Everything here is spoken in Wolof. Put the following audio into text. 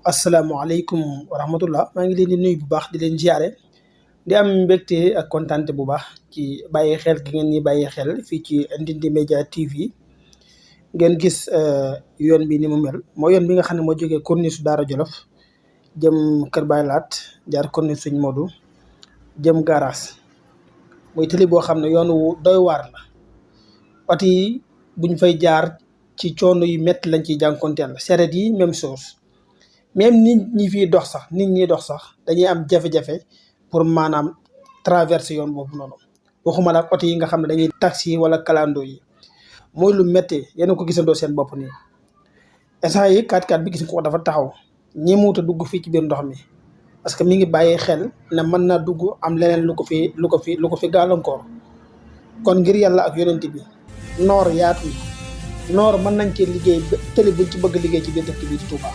asalaamaaleykum wa rahmatullah maa ngi leen di nuyu bu baax di leen ziare di am mbégte ak kontaante bu baax ci bàyyi xel gi ngeen ñi bàyyi xel fii ci Ndindy Média TV ngeen gis yoon bi ni mu mel mooy yoon bi nga xam ne moo jógee corniche Daara Jolof jëm Kër Baay Laat jaar corniche Sëñ Modou jëm garage muy tali boo xam ne yoon wu doy waar la oto yi buñ fay jaar ci coono yu métti lañ ciy jànkonteel sareet yi même chose. même nit ñi dox sax dañuy am jafe-jafe pour maanaam traverser yoon boobu noonu waxuma la oto yi nga xam ne dañuy taxi wala kalando yi mooy lu métti yéen a ko gisandoo seen bopp nii instant yi 4x4 bi gis ko dafa taxaw ñemuut a dugg fii ci biir ndox mi parce que mi ngi bàyyi xel ne mën na dugg am leneen lu ko fi gàllankoor kon ngir yàlla ak yonent bi noor yaatu noor mën nañ cee liggéey tëli buñ ci bëgg liggéey ci biir dëkk bi ci Touba